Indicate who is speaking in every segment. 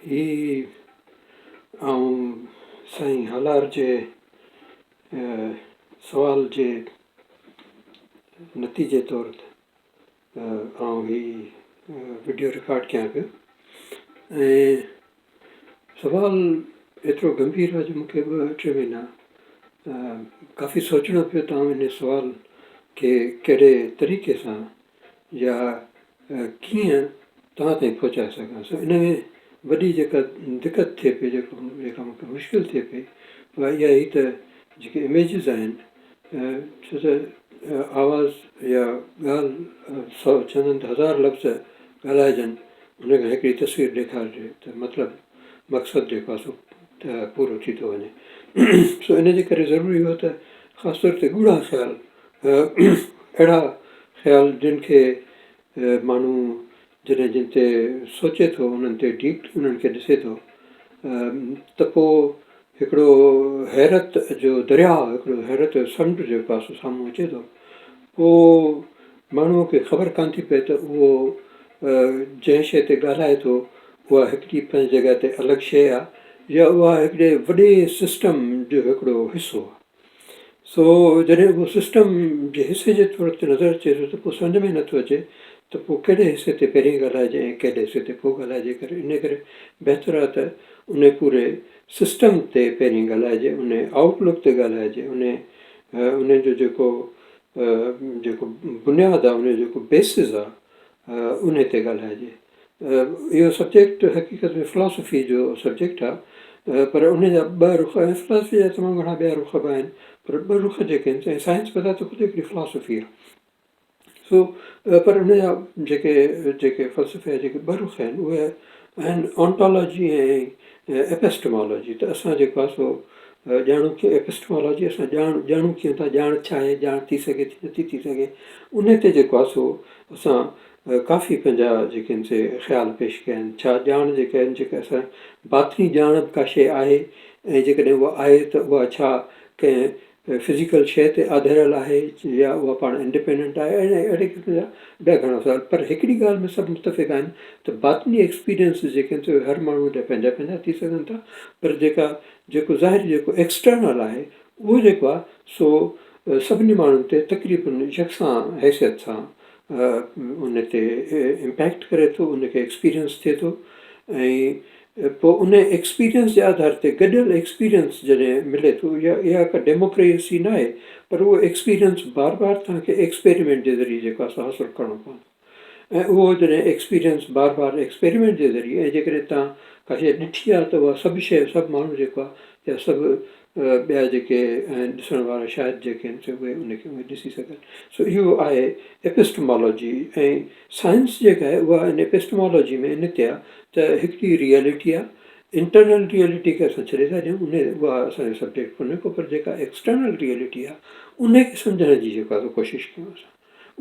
Speaker 1: هي آئون سائين هالار جي سوال جي نتيجي طور آئون هي وڊيو رڪارڊ ڪيان پيو ۽ سوال ايترو گنڀير آهي جو مونکي ٻه ٽي مهينا ڪافي سوچڻو پيو ته آئون ان سوال کي ڪهڙي طريقي سان يا ڪيئن توهان تائين پهچائي سگهان. سو ان ۾ وڏي جيڪا دقت ٿئي پئي جيڪو جيڪا مون کي مشڪل ٿئي پئي اها اها هئي ته جيڪي اميجز آهن ڇو ته آواز يا ڳالهه سو چوندا آهن ته هزار لفظ ڳالهائجن ان کان هڪڙي تصوير ڏيکارجي ته مطلب مقصد جيڪو آهي سو ته پورو ٿي ٿو وڃي. سو ان جي ڪري ضروري هو ته خاص طور تي ڳوڙها خيال اهڙا خيال جن کي ماڻهو جڏهن جن تي سوچي ٿو انهن تي ڊيپلي انهن کي ڏسي ٿو ته پوء هڪڙو حيرت جو درياء هڪڙو حيرت جو سمنڊ جيڪو آهي سو سامهون اچي ٿو پوء ماڻهوء کي خبر ڪانه ٿي پئي ته اهو جنهن شيء تي ڳالهائي ٿو اها هڪڙي پنهنجي جڳهه تي الڳ شيء آهي يا اها هڪڙي وڏي سسٽم جو هڪڙو حصو آهي. سو جڏهن اهو سسٽم جي حصي جي طور تي نظر اچي ٿو ته پوء سمجهه ۾ نٿو اچي ته پوء ڪهڙي حصي تي پهرين ڳالهائجي ۽ ڪهڙي حصي تي پوء ڳالهائجي ڪري ان ڪري بهتر آهي ته ان پوري سسٽم تي پهرين ڳالهائجي ان آئوٽ لڪ تي ڳالهائجي ان ان جو جيڪو جيڪو بنياد آهي ان جو جيڪو بيسز آهي ان تي ڳالهائجي. اهو سبجيڪٽ حقيقت ۾ فلاسافي جو سبجيڪٽ آهي پر ان جا ٻه رخ ۽ فلاسافي جا تمام گهڻا ٻيا رخ به آهن پر ٻه رخ جيڪي آهن ۽ سائنس بذات خود هڪڙي فلاسافي آهي سو پر ان جا جيڪي جيڪي فلسفي جا جيڪي ٻه رخ آهن اهي آهن آنٽالاجي ۽ ايپسٽمالاجي ته اسان جيڪو آهي سو ڄاڻون ڪيئن ايپسٽمالاجي اسان ڄاڻ ڄاڻون ڪيئن ٿا ڄاڻ ڇا آهي ڄاڻ ٿي سگهي ٿي نٿي ٿي سگهي ان تي جيڪو آهي سو اسان ڪافي پنهنجا جيڪي آهن سي خيال پيش ڪيا آهن. ڇا ڄاڻ جيڪا آهن جيڪا اسان باطني ڄاڻ به ڪا شيء آهي ۽ جيڪڏهن اها آهي ته اها ڇا ڪنهن فزيڪل شيء تي آڌاريل آهي يا اها پاڻ انڊيپينڊنٽ آهي ۽ اهڙي قسم جا ٻيا گهڻا سوال پر هڪڙي ڳالهه ۾ سڀ متفق آهن ته باطني ايڪسپيرينسز جيڪي آهن سي هر ماڻهوء جا پنهنجا پنهنجا ٿي سگهن ٿا پر جيڪا جيڪو ظاهري جيڪو ايڪسٽرنل آهي اهو جيڪو آهي سو سڀني ماڻهن تي تقريبن يڪسان حيثيت سان ان تي امپيڪٽ ڪري ٿو ان کي ايڪسپيرينس ٿئي ٿو ۽ پوء ان ايڪسپيرينس جي آڌار تي گڏيل ايڪسپيرينس جڏهن ملي ٿو يا اها ڪا ڊيموڪريسي نه آهي پر اهو ايڪسپيرينس بار بار توهان کي ايڪسپيريمينٽ جي ذريعي جيڪو آهي سو حاصل ڪرڻو پوندو ۽ اهو جڏهن ايڪسپيرينس بار بار ايڪسپيريمينٽ جي ذريعي ۽ جيڪڏهن توهان ڪا شيء ڏٺي آهي ته اها سڀ شيء سڀ ماڻهو جيڪو آهي يا سڀ ٻيا جيڪي آهن ڏسڻ وارا شاهد جيڪي آهن سي اهي ان کي اهي ڏسي سگهن. سو اهو آهي ايپسٽمالاجي ۽ سائنس جيڪا آهي اها ان ايپسٽمالاجي ۾ ان تي آهي ته هڪڙي ريئلٽي آهي انٽرنل ريئلٽي کي اسان ڇڏي ٿا ڏيون ان اها اسان جو سبجيڪٽ ڪونهي ڪو پر جيڪا ايڪسٽرنل ريئلٽي آهي ان کي سمجهڻ جي جيڪو آهي سو ڪوشش ڪيون اسان.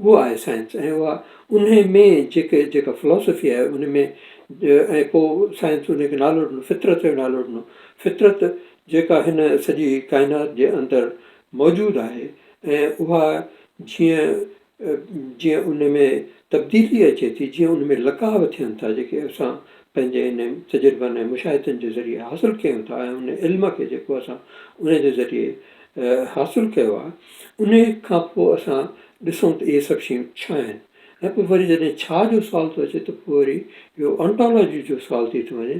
Speaker 1: اهو آهي سائنس ۽ اها انهي ۾ جيڪي جيڪا فلاسفي آهي ان ۾ ۽ پوء سائنس ان کي نالو ڏنو فطرت جو نالو ڏنو فطرت جيڪا هن سڄي ڪائنات جي اندر موجود آهي ۽ اها جيئن جيئن ان ۾ تبديلي اچي ٿي جيئن ان ۾ لقاء ٿين ٿا جيڪي اسان پنهنجي ان تجربن ۽ مشاهدن جي ذريعي حاصل ڪيون ٿا ۽ ان علم کي جيڪو اسان ان جي ذريعي حاصل ڪيو آهي انهي کان پوء اسان ڏسون ته اهي سڀ شيون ڇا آهن ۽ پوء وري جڏهن ڇا جو سوال ٿو اچي ته پوء وري اهو انٽالاجي جو سوال ٿي ٿو وڃي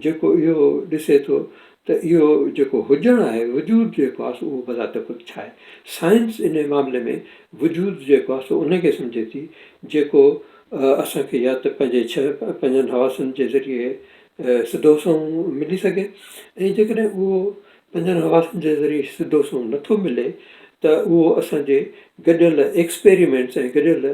Speaker 1: جيڪو اهو ڏسي ٿو ته اهو جيڪو هجڻ آهي وجود جيڪو آهي سو اهو بذات خود ڇا آهي سائنس انهي معاملي ۾ وجود جيڪو آهي سو انهي کي سمجهي ٿي جيڪو اسان کي يا ته پنهنجي ڇهه پنجن حواسن جي ذريعي سڌو سنئون ملي سگهي ۽ جيڪڏهن اهو پنجن حواسن جي ذريعي سڌو سنئون نٿو ملي ته اهو اسان جي گڏيل ايڪسپيريمينٽس ۽ گڏيل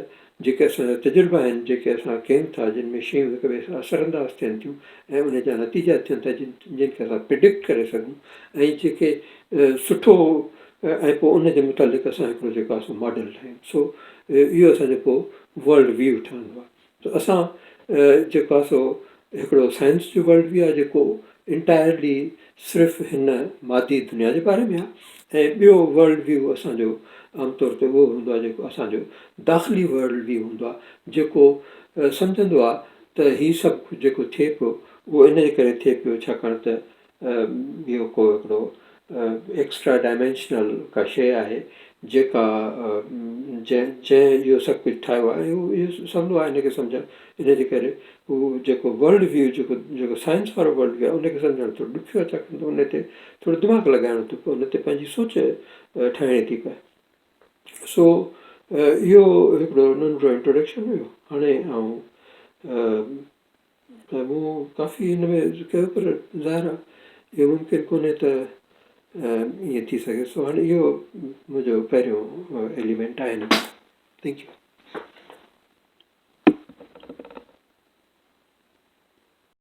Speaker 1: جيڪي اسان جا تجربا آهن جيڪي اسان ڪيون ٿا جن ۾ شيون هڪ ٻئي سان اثر انداز ٿين ٿيون ۽ ان جا نتيجا ٿين ٿا جن جن کي اسان پرڊڪٽ ڪري سگهون ۽ جيڪي سٺو ۽ پوء ان جي متعلق اسان هڪڙو جيڪو آهي سو ماڊل ٺاهيون سو اهو اسان جو پوء ورلڊ ويو ٺهندو آهي ته اسان جيڪو آهي سو هڪڙو سائنس جو ورلڊ ويو آهي جيڪو انٽائرلي صرف هن مادي دنيا جي باري ۾ آهي ۽ ٻيو ورلڊ ويو اسان جو عام طور تي اهو هوندو آهي جيڪو اسان جو داخلي ورلڊ ويو هوندو آهي جيڪو سمجهندو آهي ته هي سڀ ڪجهه جيڪو ٿئي پيو اهو ان جي ڪري ٿئي پيو ڇاڪاڻ ته اهو ڪو هڪڙو ايڪسٽرا ڊائمينشنل ڪا شيء آهي جيڪا جنهن جنهن اهو سڀ ڪجهه ٺاهيو آهي ۽ اهو سولو آهي ان کي سمجهڻ ان جي ڪري هو جيڪو ورلڊ ويو جيڪو جيڪو سائنس وارو ورلڊ ويو آهي ان کي سمجهڻ ٿورو ڏکيو آهي ڇاڪاڻ ته ان تي ٿورو دماغ لڳائڻو ٿو پئي ان تي پنهنجي سوچ ٺاهڻي ٿي پئي سو اهو هڪڙو ننڍڙو انٽروڊڪشن هيو هاڻي آئون ته مون ڪافي هن ۾ ڪيو پر ظاهر آهي اهو ممڪن ڪونهي ته ائين ٿي سگهي سو هاڻي اهو منهنجو پهريون ايليمينٽ آهي هن ۾ thank you.